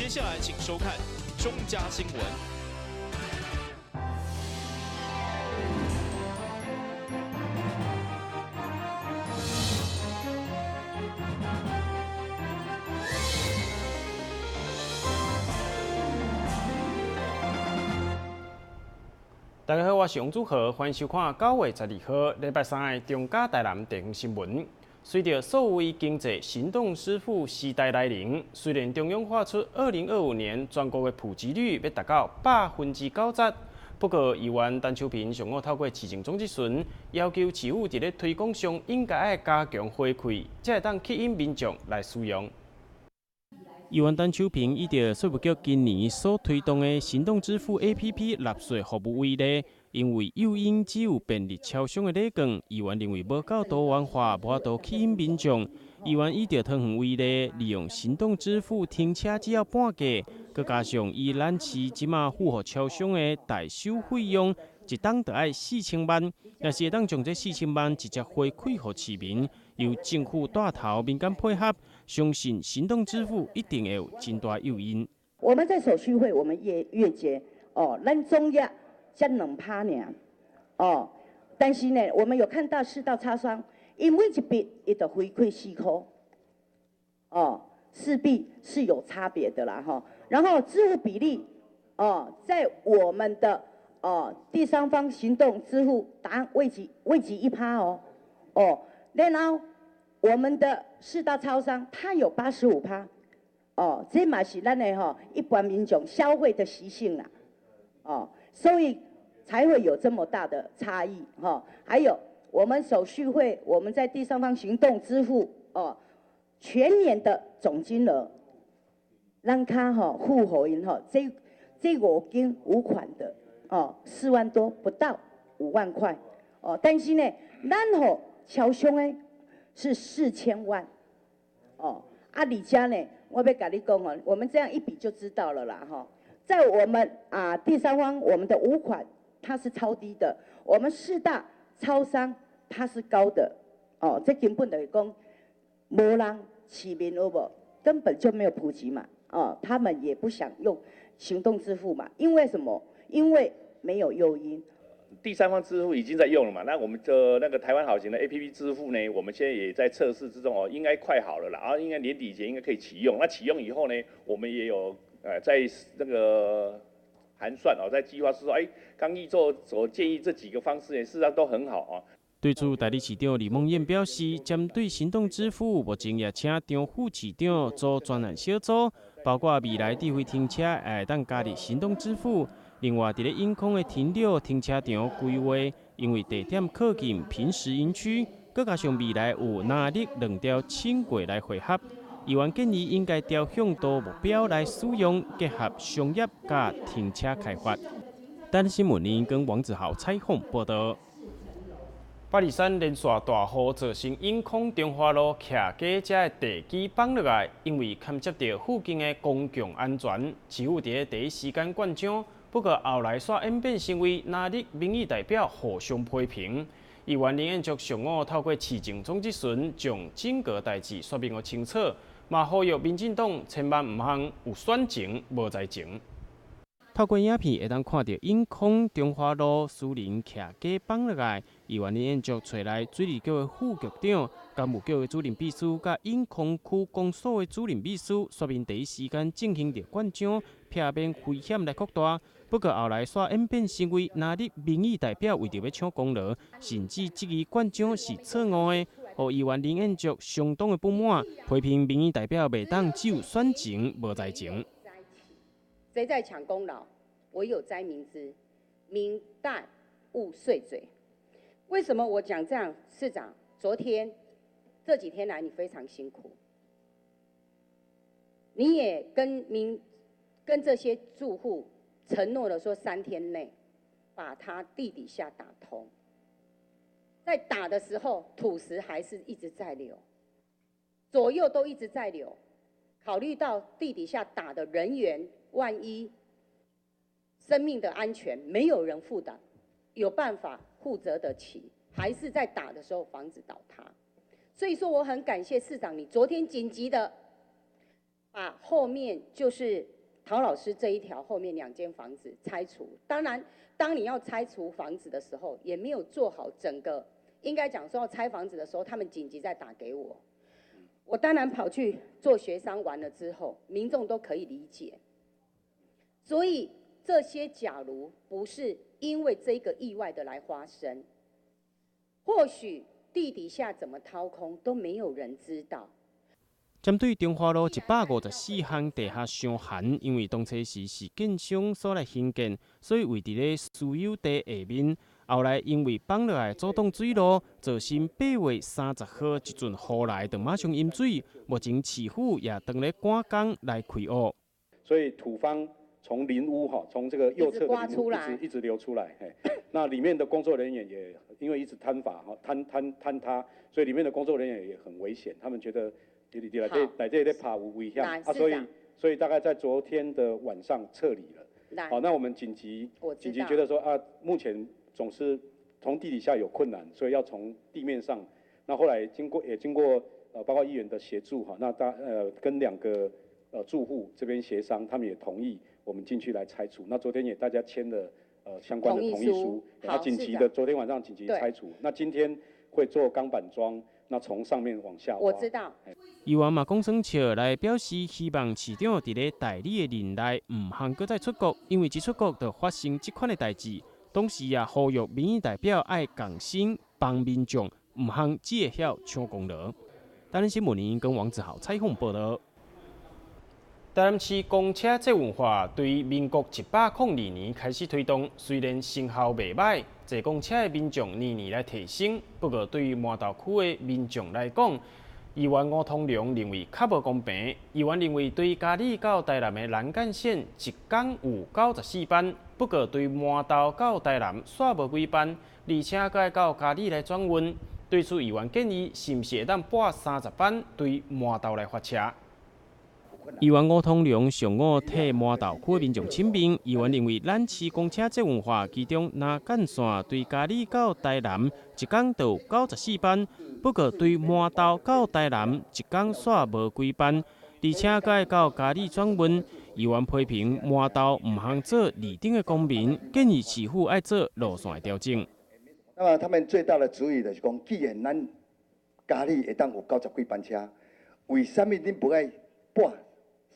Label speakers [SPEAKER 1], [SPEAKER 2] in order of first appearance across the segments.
[SPEAKER 1] 接下來請收看中嘉新聞。
[SPEAKER 2] 大家好，我是王祖豪，歡迎收看9月12號禮拜三的中嘉台南地方新聞。隨著數位經濟行動支付時代來臨，雖然中央喊出2025年全國的普及率欲達到90%，不過議員陳秋萍上午透過市政總質詢，要求市府佇咧推廣上應該愛加強回饋，才會當吸引民眾來使用。議員陳秋萍以著稅務局今年所推動的行動支付 APP 納稅服務為例，因為誘因只有便利超商的禮券，議員認為無夠多元化，無法度吸引民眾。議員以著桃園為例，利用行動支付停車只要半價，閣加上以咱市這馬符合超商的代收費用，一檔就愛4000萬，若是會當將這四千萬直接回饋予市民，由政府帶頭民間配合，相信行動支付一定會有真大誘因。
[SPEAKER 3] 我們在手續費，我們月月結哦，咱總額才2趴爾哦，但是呢，我們有看到四大超商，伊每一筆伊就回饋4塊，哦，勢必是有差別的啦，哈。然後支付比例哦，在我們的第三方行動支付達未及1趴哦，哦，然後我們的四大超商，它有85趴，哦，這嘛是咱的吼一般民眾消費的習性啦，哦，所以才會有這麼大的差異，哈。還有我們手續費，我們在第三方行動支付，哦，全年的總金額，咱較吼付予𪜶吼，這五間五款的，哦，4萬多不到5萬塊，哦，但是呢，咱予超商的是4000萬，哦，啊，而且呢，我欲共你講哦，我們這樣一比就知道了啦，哈，在我們啊第三方我們的五款它是超低的，我們四大超商它是高的，哦，這根本就是講無人市民有無，根本就沒有普及嘛，哦，他們也不想用行動支付嘛，因為什麼？因為沒有誘因。
[SPEAKER 4] 第三方支付已經在用了嘛？那我們的那個台灣好行的 APP 支付呢？我們現在也在測試之中哦，應該快好了啦，啊，應該年底前應該可以啟用。那啟用以後呢，我們也有在那個盤算哦，在計劃是說，哎，剛議做所建議這幾個方式呢，事實上都很好啊。
[SPEAKER 2] 對此，代理市長李孟諺表示，針對行動支付，目前也請張副市長組專案小組，包括未來智慧停車會當加入行動支付。另外，佇咧永康的停留停車場規劃，因為地點靠近坪石營區，閣加上未來有能力兩條輕軌來匯合，議員建議應該朝向多目標來使用，結合商業佮停車開發。台新聞林跟王子豪採訪報道。八二三連續大雨造成永康中華路徛家遮的地基崩落來，因為牽涉著附近的公共安全，市府佇咧第一時間灌漿。不過後來煞演變成為藍綠民意代表互相批評。議員林彥卓上午透過市政總質詢，將整個代誌說明予清楚，嘛呼籲民進黨千萬毋通有選情無災情。透過影片會當看著永康中華路私人徛家崩落來，議員林彥卓揣來水利局的副局長、工務局的主任秘書、佮永康區公所的主任秘書，說明第一時間進行著灌漿，避免危險來擴大。不過後來煞演變成為藍綠民意代表為著欲搶功勞，甚至質疑灌漿是錯誤的，予議員林彥卓相當的不滿，批評民意代表袂當只有選情無災情。
[SPEAKER 5] 誰在搶功勞？唯有災民知，民代勿碎嘴。為什麼我講這樣？市長，昨天這幾天來你非常辛苦，你也跟這些住戶承諾了說3天內把它地底下打通。在打的時候，土石還是一直在流，左右都一直在流。考慮到地底下打的人員，萬一生命的安全沒有人負擔，有辦法負責得起，還是在打的時候房子倒塌。所以說我很感謝市長，你昨天緊急的把後面就是陶老師這一條後面兩間房子拆除。當然，當你要拆除房子的時候，也沒有做好整個，應該講說要拆房子的時候，他們緊急再打給我，我當然跑去做協商完了之後，民眾都可以理解。所以這些假如不是因為這個意外的來發生，或許地底下怎麼掏空都沒有人知道。
[SPEAKER 2] 針對中華路154巷地下傷寒，因為當初時是建商所來興建，所以位佇咧私有地下面。後來因為放落來阻擋水路，造成8月30號一陣雨來就馬上淹水。目前市府也當咧趕工來開挖。
[SPEAKER 6] 所以土方從鄰屋哈，從這個右側的鄰屋一直一直流出來。那裡面的工作人員也因為一直坍法哈，坍塌，所以裡面的工作人員也很危險。他們覺得佇內底咧爬有危險啊，所以大概在昨天的晚上撤離了。好，那我們緊急覺得說啊，目前總是從地底下有困難，所以要從地面上。那後來經過包括議員的協助哈，那跟兩個住戶這邊協商，他們也同意我們進去來拆除。那昨天也大家簽了相關的同意書，那緊急的昨天晚上緊急拆除。那今天會做鋼板樁。那從上面往下。
[SPEAKER 5] 我知道。
[SPEAKER 2] 議員嘛講耍笑來表示，希望市長佇咧代理的任內，毋通閣再出國，因為一出國就發生這款的代誌。同時也呼籲民意代表愛仝心幫民眾，毋通只會曉搶功勞。台南新聞跟王子豪採訪報道。台南市公車捷運化對民國102年開始推動，雖然成效袂䆀，坐公車的民眾年年來提升，不過對於麻豆區的民眾來講，議員吳通龍認為較無公平。議員認為對嘉義到台南的南幹線一工有94班，不過對麻豆到台南煞無幾班，而且閣愛到嘉義來轉運。對此，議員建議是毋是會當撥30班對麻豆來發車？議員吳通龍上午替麻豆區民眾請命。議員認為，咱市公車捷運化，其中南幹線對嘉義到台南一工就有94班，不過對麻豆到台南一工煞無幾班，而且閣愛到嘉義轉運。議員批評麻豆毋通做二等的公民，建議市府愛做路線的調整。
[SPEAKER 7] 那麼他們最大的主意就是講，既然咱嘉義會當有90幾班車，為啥物恁無愛撥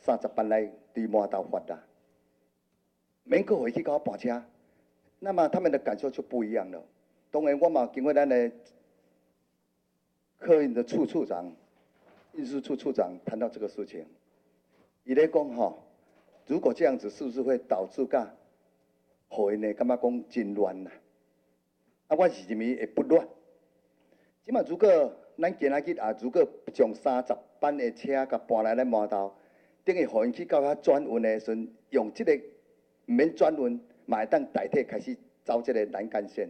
[SPEAKER 7] 30班來對麻豆發啦，免閣回去共我跋車，那麼他們的感受就不一樣了。當然，我嘛經過咱的客運的處處長、運輸處處長談到這個事情，伊咧講吼，如果這樣子，是不是會導致佮予𪜶會感覺講真亂啊？啊，我是認為會不亂。這馬如果咱今仔日啊，如果將三十班的車共搬來咱麻豆，等於予𪜶去到遐轉運的時陣，用這個毋免轉運，嘛會當代替開始走這個南幹線。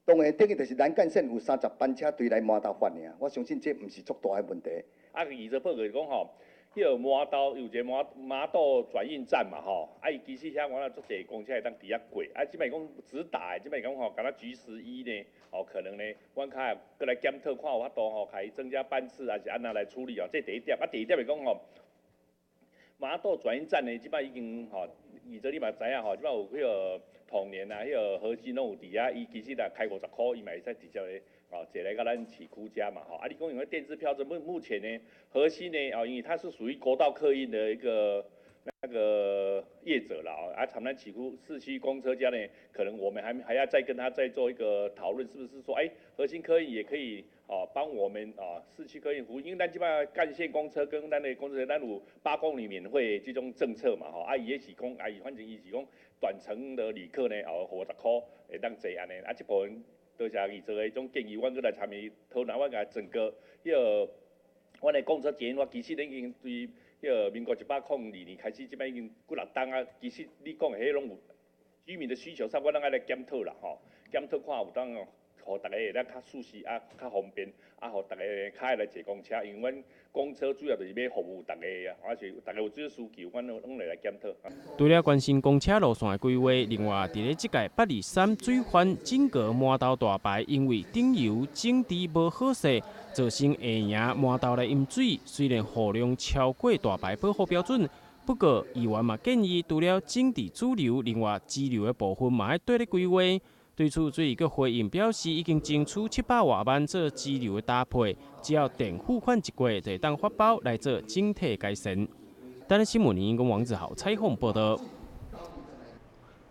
[SPEAKER 7] 當然，等於就是南幹線有三十班車對來麻豆發爾，我相信這毋是足大的問題。
[SPEAKER 4] 啊，議員報告講吼，彼個麻豆有一個麻豆轉運站嘛吼，啊伊其實遐原來足濟公車會當佇遐過，啊這擺講直達的，這擺講吼，敢若 G11呢，哦可能呢，阮較會閣來檢討看有法度吼，共伊增加班次，還是按怎來處理哦？這第一點，啊第二點是講吼，麻豆轉運站呢，這擺已經吼，議員你嘛知影吼，這擺有彼個統聯啊，彼個和欣攏有佇遐，伊其實若開50箍，伊嘛會使直接咧哦，坐來到咱市區遮嘛吼。啊，你講用電子票證，目前呢，和欣呢，哦，因為它是屬於國道客運的一個那個業者啦，啊，參咱市區市區公車遮呢，可能我們還要再跟他再做一個討論，是不是說，哎，和欣客運也可以哦，幫我們啊市區客運服務，因為咱這擺幹線公車跟咱的公車，咱有8公里免費這種政策嘛，吼，啊，伊也是講，啊，伊反正伊是講短程的旅客呢，哦，50箍會當坐按呢，啊，這部分多謝伊做的彼種建議，阮閣來參與討論，阮共整個彼個阮的公車捷運，我其實已經對彼個民國102年開始，這擺已經幾若冬啊，其實你講的彼攏有居民的需求上，我攏愛來檢討啦，吼，檢討看有當予逐家會當較舒適啊，較方便，啊，予逐家較愛來坐公車，因為阮公車主要就是欲服務逐家啊，啊是逐家有這個需求，阮攏會來檢討。
[SPEAKER 2] 除了關心公車路線的規劃，另外佇咧這屆823水患整個饃頭大排，因為頂游整治無好勢，造成下營饃頭來淹水。雖然雨量超過大排保護標準，不過議員嘛建議，除了整治主流，另外支流的部分嘛愛綴咧規劃。對此，水利局回應表示，已經爭取700外萬做支流的搭配，只要墊付款一過，就會當發包來做整體改善。台南新聞員跟王子豪採訪報道。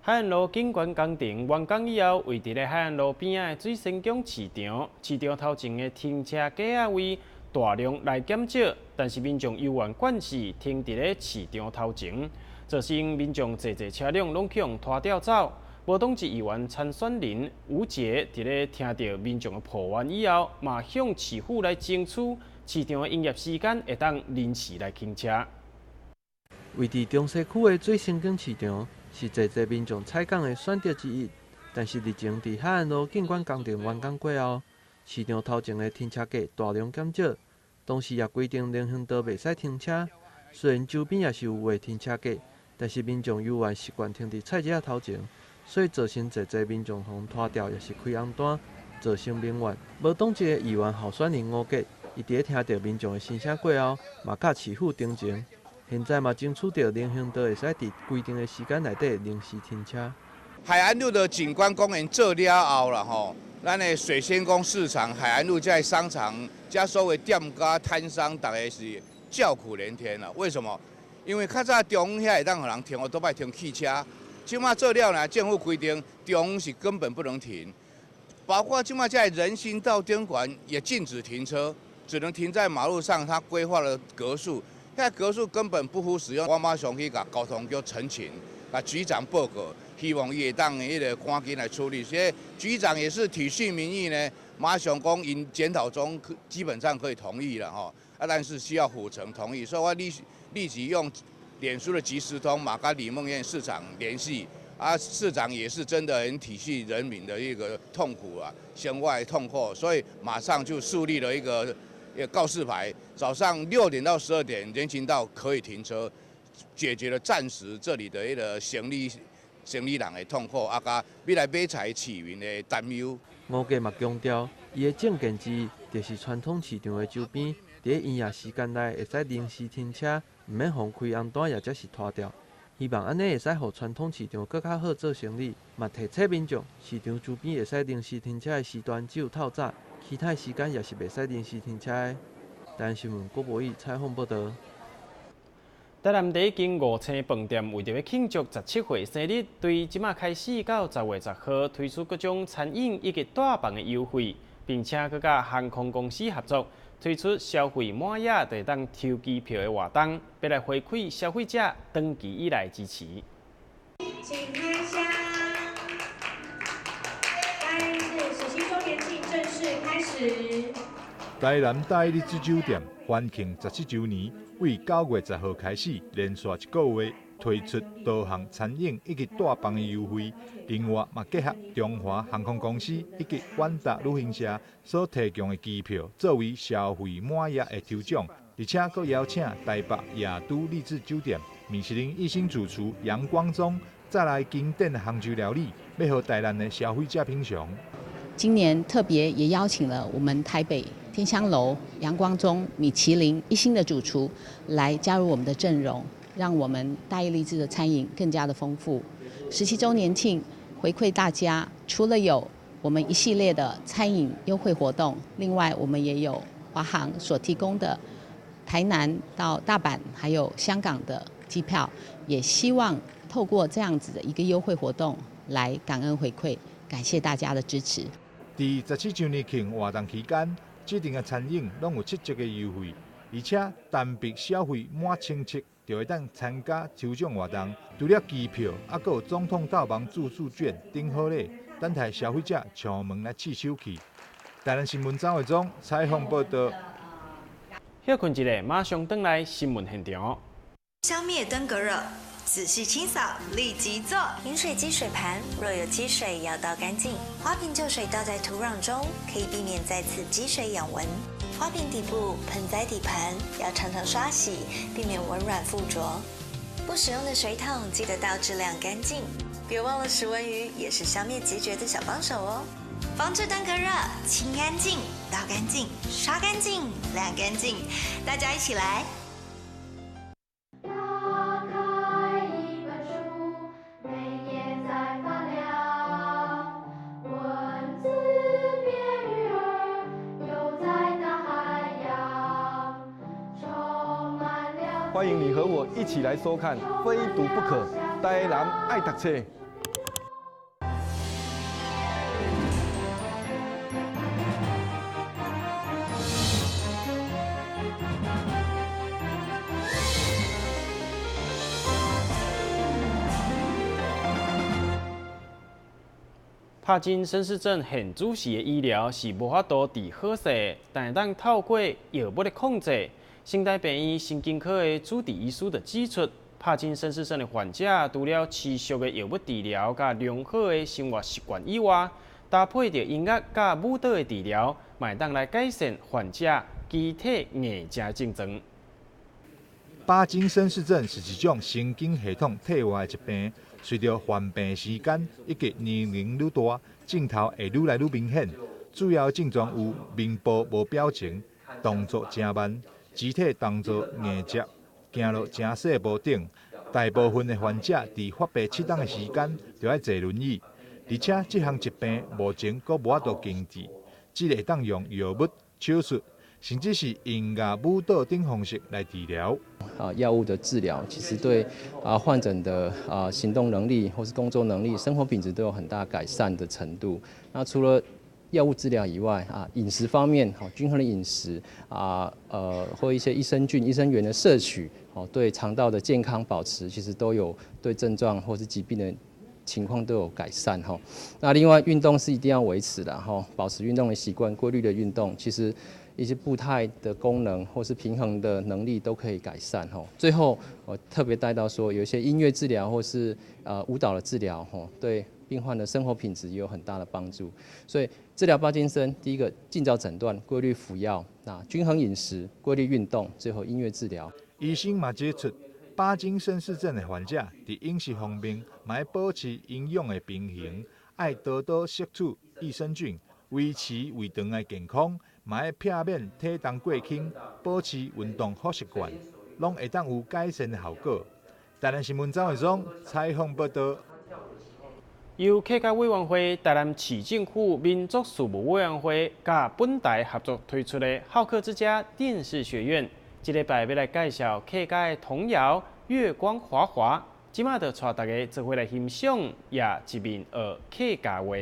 [SPEAKER 2] 海岸路景觀工程完工以後，位佇咧海岸路邊仔的水仙宮市場，市場頭前的停車格仔位大量來減少，但是民眾猶原慣勢停佇咧市場頭前，造成民眾濟濟車輛攏予拖吊走。無黨籍議員參選人吳捷佇咧聽著民眾的抱怨以後，嘛向市府來爭取市場的營業時間會當臨時來停車。
[SPEAKER 8] 位佇中西區的水仙宮市場是濟濟民眾採購的選擇之一，但是日前佇海岸路景觀工程完工過後，市場頭前的停車格大量減少，同時也規定人行道袂使停車。雖然周邊也是有劃停車格，但是民眾猶原習慣停佇菜市仔頭前。所以造成濟濟民眾予拖吊，抑是開紅單，造成民怨。無黨籍的議員候選人吳傑，伊佇咧聽著民眾的心聲過後，嘛佮市府澄清，現在嘛爭取著人行道會使佇規定的時間內底臨時停車。
[SPEAKER 9] 海岸路的景觀公園做了後啦吼，咱的水仙宮市場、海岸路這商場，遮所有店家攤商，逐家是叫苦連天啦。為什麼？因為較早中央遐會當予人停，我都愛停汽車。這馬做了呢，政府規定中央是根本不能停，包括這馬在人行道頂懸也禁止停車，只能停在馬路上。他規劃了格數，遐格數根本不敷使用。我馬上去共交通局陳情，共局長報告，希望伊會當彼个趕緊來處理。所以局長也是體恤民意呢，馬上講𪜶檢討中，基本上可以同意了吼。啊，但是需要府城同意，所以我立即用臉書的即時通嘛佮李孟諺市長聯繫，啊，市長也是真的很體恤人民的一個痛苦啊，生活痛苦，所以馬上就樹立了一個告示牌，早上6點到12點人行道可以停車，解決了暫時這裡的一個生理人的痛苦，啊，佮欲來買菜市民的擔憂。
[SPEAKER 8] 吳傑嘛強調，伊的政見之一就是傳統市場的周邊，佇營業時間內會使臨時停車。毋免予開紅單，抑者是拖吊，希望按呢會使予傳統市場閣較好做生理。嘛提醒民眾，市場周邊會使臨時停車的時段只有透早，其他時間也是袂使臨時停車的。台南新聞郭博義採訪報導。
[SPEAKER 2] 台南第一間五星飯店為著欲慶祝17歲生日，對這馬開始到10月10號推出各種餐飲以及帶飯的優惠，並且閣佮航空公司合作，推出消費滿額就會當抽機票的活動，欲來回饋消費者長期以來支持。
[SPEAKER 10] 請開箱！大義勵志17週年慶正式開始。
[SPEAKER 11] 台南大義勵志酒店歡慶17週年，為9月10號開始，連續一個月推出多項餐飲以及帶飯的優惠。另外，嘛結合中華航空公司以及遠達旅行社所提供的機票，作為消費滿額的抽獎，而且閣邀請台北亞都麗緻酒店米其林一星主廚楊光宗帶來經典杭州料理，欲予台南的消費者品嘗。
[SPEAKER 12] 今年特別也邀請了我們台北天香樓楊光宗米其林一星的主廚來加入我們的陣容，讓我們大義勵志的餐飲更加的豐富。17週年慶回饋大家，除了有我們一系列的餐飲優惠活動，另外我們也有華航所提供的台南到大阪還有香港的機票，也希望透過這樣子的一個優惠活動來感恩回饋，感謝大家的支持。
[SPEAKER 11] 佇17週年慶活動期間，指定的餐飲攏有7折的優惠，而且單筆消費滿1700就會當參加抽獎活動。除了機票，猶閣有總統套房住宿券等好禮，等待消費者上門來試手氣。台南新聞張偉忠採訪報道。
[SPEAKER 2] 歇睏一下，馬上轉來新聞現場。
[SPEAKER 13] 消滅登革熱，仔細清掃，立即做。飲水機水盤若有積水，要倒乾淨。花瓶舊水倒在土壤中，可以避免再次積水養蚊。花瓶底部、盆栽底盘要常常刷洗，避免蚊卵附着。不使用的水桶记得倒置晾干净。别忘了食蚊鱼也是消灭孑孓的小帮手哦。防治登革热，清干净、倒干净、刷干净、晾干净，大家一起来。
[SPEAKER 14] 打开一本书，每页在发亮，文字变鱼儿，游在大海洋，充满了。
[SPEAKER 15] 欢迎你和我一起来收看《非读不可》，台南爱读册。
[SPEAKER 2] 帕金森氏症现主时的医疗是无法度治好势，但会当透过药物的控制。成大病院神经科的主治医师就指出，帕金森氏症的患者除了持续的药物治疗佮良好的生活习惯以外，搭配著音乐佮舞蹈的治疗，嘛会当来改善患者肢体硬症的症状。
[SPEAKER 11] 帕金森氏症是一种神经系统退化的疾病。随著患病时间以及年龄愈大，症头会愈来愈明显。主要症状有面部无表情、动作诚慢、肢体动作硬结、行路诚细步等。大部分的患者伫发病7天的时间就爱坐轮椅，而且这项疾病目前阁无法度根治，只会当用药物、手术，甚至是音乐、舞蹈等方式来治疗。
[SPEAKER 16] 药物的治疗其实对患者的行动能力或是工作能力、生活品质都有很大改善的程度。那除了药物治疗以外，饮食方面，均衡的饮食或一些益生菌、益生元的摄取，对肠道的健康保持，其实都有对症状或是疾病的情况都有改善哈。那另外运动是一定要维持的哈，保持运动的习惯，规律的运动，其实一些步态的功能或是平衡的能力都可以改善哈。最后我特别带到说，有一些音乐治疗或是舞蹈的治疗哈，对病患的生活品质也有很大的帮助。所以治疗帕金森，第一个尽早诊断，规律服药，那均衡饮食，规律运动，最后音乐治疗。
[SPEAKER 11] 医生嘛指出，帕金森氏症的患者伫饮食方面嘛爱保持营养的平衡，爱多多摄取益生菌，维持胃肠的健康，嘛爱避免体重过轻，保持运动好习惯，拢会当有改善的效果。台南新闻张伟忠采访报道。
[SPEAKER 2] 由客家委员会、台南市政府民族事务委员会佮本台合作推出的好客之家电视学院，这礼拜欲来介绍客家的童谣《月光华华》，这马就带大家做伙来欣赏，也一面学客家话。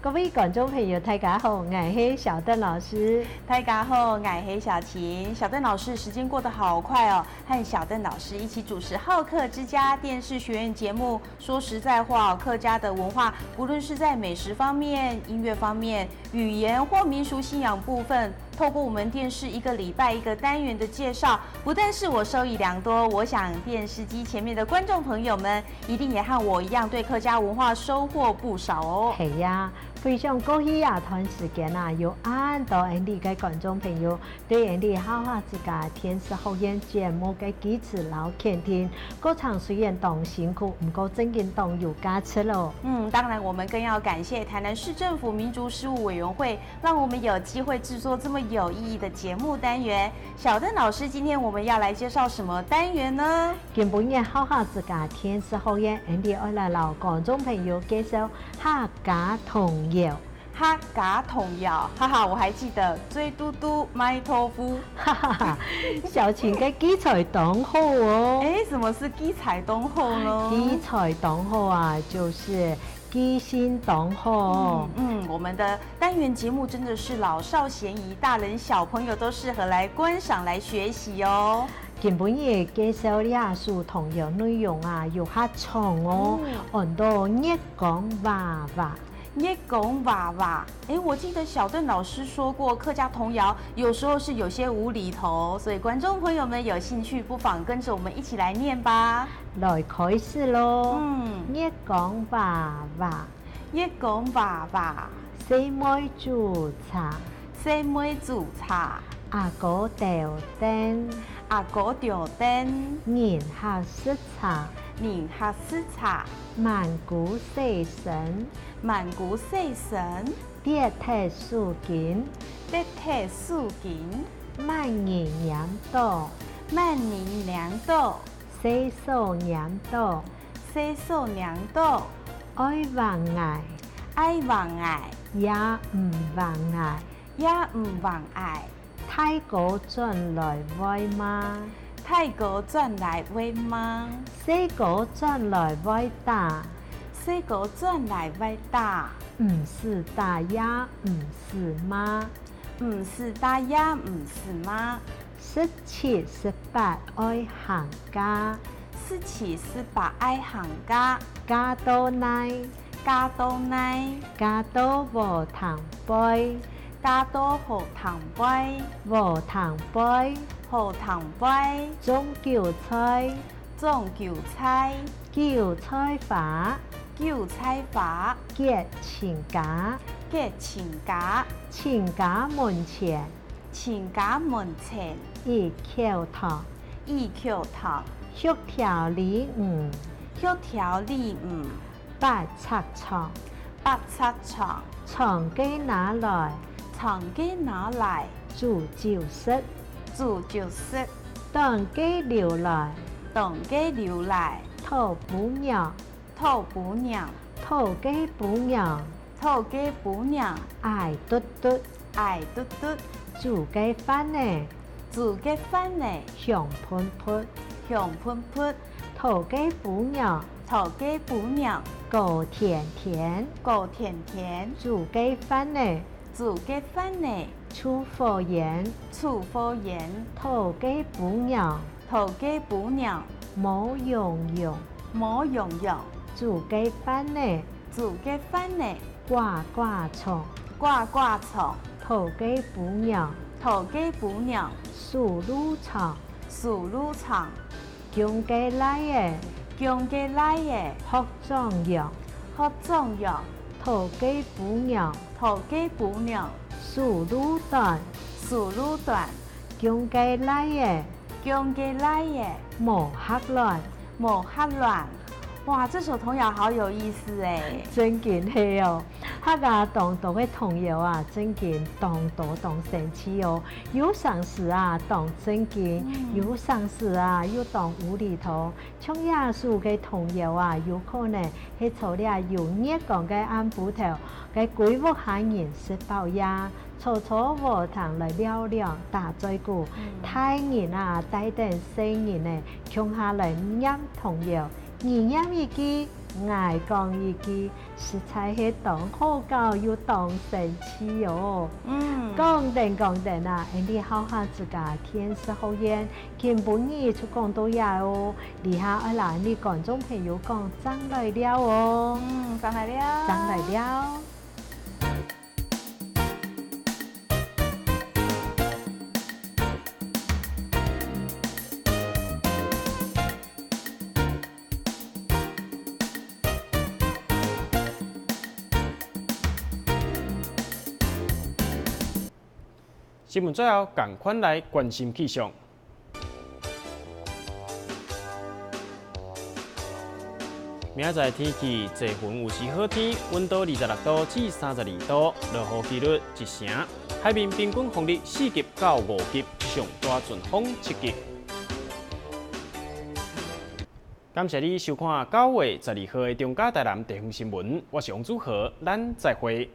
[SPEAKER 17] 各位观众朋友，大家好，我是小邓老师。
[SPEAKER 18] 大家好，我是小琴。小邓老师，时间过得好快哦，和小邓老师一起主持《好客之家》电视学院节目。说实在话，客家的文化，不论是在美食方面、音乐方面、语言或民俗信仰部分，透过我们电视一个礼拜一个单元的介绍，不但是我受益良多，我想电视机前面的观众朋友们一定也和我一样，对客家文化收获不少哦。
[SPEAKER 17] 系呀。非常过去啊，段时间啊，有按到𪜶哋个观众朋友对𪜶哋好客之家电视学院节目个支持老肯定，过程虽然当辛苦，毋过真经当有价值咯。
[SPEAKER 18] 当然我们更要感谢台南市政府民族事务委员会，让我们有机会制作这么有意义的节目单元。小邓老师，今天我们要来介绍什么单元呢？
[SPEAKER 17] 今晡日好客之家电视学院，𪜶哋爱来老观众朋友介绍客家童谣。
[SPEAKER 18] 客家童谣，哈哈，我还记得水嘟嘟麦托夫，
[SPEAKER 17] 哈哈哈，小琴个记才当好哦。
[SPEAKER 18] 哎，什么是记才当好呢？
[SPEAKER 17] 记才当好啊，就是记性当好。
[SPEAKER 18] 我们的单元节目真的是老少咸宜，大人小朋友都适合来观赏、来学习哦。
[SPEAKER 17] 今晡日介绍俩首童谣内容啊，有较长哦，很多月光娃娃。
[SPEAKER 18] 月光娃娃，哎，我记得小邓老师说过，客家童谣有时候是有些无厘头，所以观众朋友们有兴趣，不妨跟着我们一起来念吧。
[SPEAKER 17] 來開始囉。月光娃娃，
[SPEAKER 18] 月光娃娃，
[SPEAKER 17] 細妹煮茶，
[SPEAKER 18] 細妹煮茶，
[SPEAKER 17] 阿哥吊燈，
[SPEAKER 18] 阿哥吊燈，
[SPEAKER 17] 人客食茶，
[SPEAKER 18] 人客食茶，
[SPEAKER 17] 曼谷細神，
[SPEAKER 18] 曼谷細神，
[SPEAKER 17] 跌鐵樹根，
[SPEAKER 18] 跌鐵樹根，
[SPEAKER 17] 萬年娘豆，
[SPEAKER 18] 萬年娘豆，
[SPEAKER 17] 洗手娘豆，
[SPEAKER 18] 洗手娘豆，
[SPEAKER 17] 愛望愛，
[SPEAKER 18] 愛望愛，
[SPEAKER 17] 也毋忘愛，
[SPEAKER 18] 也毋忘愛。
[SPEAKER 17] 泰國轉來餵媽，
[SPEAKER 18] 泰國轉來餵媽，
[SPEAKER 17] 細哥轉來餵打，
[SPEAKER 18] 細哥轉來餵打，
[SPEAKER 17] 毋是打也毋是罵，
[SPEAKER 18] 毋是打也毋是罵。
[SPEAKER 17] 17、18愛行家，
[SPEAKER 18] 17、18愛行家，
[SPEAKER 17] 家都奶，
[SPEAKER 18] 家都奶，
[SPEAKER 17] 家都無糖杯，
[SPEAKER 18] 家都好糖杯，
[SPEAKER 17] 無糖杯，
[SPEAKER 18] 好糖杯，
[SPEAKER 17] 種韭菜，
[SPEAKER 18] 種韭菜，
[SPEAKER 17] 韭菜花，
[SPEAKER 18] 韭菜花，
[SPEAKER 17] 結親家，
[SPEAKER 18] 結親家，
[SPEAKER 17] 親家門前，
[SPEAKER 18] 親家門前，
[SPEAKER 17] 一口糖，
[SPEAKER 18] 一口糖，
[SPEAKER 17] 血條鯉魚，
[SPEAKER 18] 血條鯉魚，
[SPEAKER 17] 八尺床，
[SPEAKER 18] 八尺床，
[SPEAKER 17] 床雞拿來，
[SPEAKER 18] 床雞拿來，
[SPEAKER 17] 煮酒食，
[SPEAKER 18] 煮酒食，
[SPEAKER 17] 當雞流來，
[SPEAKER 18] 當雞流來，
[SPEAKER 17] 討婆娘，
[SPEAKER 18] 討婆娘，
[SPEAKER 17] 討雞婆娘，
[SPEAKER 18] 討雞婆娘，
[SPEAKER 17] 愛嘟嘟，
[SPEAKER 18] 愛嘟嘟，
[SPEAKER 17] 煮個飯呢，
[SPEAKER 18] 煮個飯呢，
[SPEAKER 17] 香噴噴，
[SPEAKER 18] 香噴噴，
[SPEAKER 17] 討雞婆娘，
[SPEAKER 18] 討雞婆娘，
[SPEAKER 17] 夠甜甜，
[SPEAKER 18] 夠甜甜，
[SPEAKER 17] 煮個飯呢，
[SPEAKER 18] 煮個飯呢，
[SPEAKER 17] 出火焰，
[SPEAKER 18] 出火焰，
[SPEAKER 17] 討雞婆娘，
[SPEAKER 18] 討雞婆娘，
[SPEAKER 17] 毛茸茸，
[SPEAKER 18] 毛茸茸，
[SPEAKER 17] 煮個飯呢，
[SPEAKER 18] 煮個飯呢，
[SPEAKER 17] 呱呱蟲，
[SPEAKER 18] 呱呱蟲，
[SPEAKER 17] 討雞婆娘，
[SPEAKER 18] 討雞婆娘，
[SPEAKER 17] 數滷腸，
[SPEAKER 18] 數滷腸，
[SPEAKER 17] 強雞來的，
[SPEAKER 18] 強雞來的，
[SPEAKER 17] 福壯陽，
[SPEAKER 18] 福壯陽，
[SPEAKER 17] 討雞婆娘，
[SPEAKER 18] 討雞婆娘，
[SPEAKER 17] 數滷蛋，
[SPEAKER 18] 數滷蛋，
[SPEAKER 17] 強雞來的，
[SPEAKER 18] 強雞來的，
[SPEAKER 17] 無黑亂，
[SPEAKER 18] 無黑亂。哇，這首童謠好有意思哎！
[SPEAKER 17] 真緊係哦，客家當多的童謠啊，真緊當多當神奇哦。有賞識啊，當正經；有賞識啊，又當無厘頭。像耶穌的童謠啊，有可能係除了有月光的暗晡頭，嘅鬼屋下人食飽呀，坐坐禾堂來聊聊打嘴鼓，大人啊帶點細人呢，窮下來念童謠。你念一句，𠊎講一句，實在係當好搞又當神奇哦。講定講定啊，你好下自家天使好言，今晡日就講到遐哦。底下愛來你觀眾朋友講，正來尞哦。
[SPEAKER 18] 正來尞。
[SPEAKER 17] 正來尞。
[SPEAKER 2] 新聞最後，仝款來關心氣象。明仔載天氣，濟雲有時好天，溫度26度至32度，落雨幾率1成。海面平均風力4級到5級，上大陣風7級。感謝你收看9月12號的中嘉台南地方新聞，我是王祖豪，咱再會。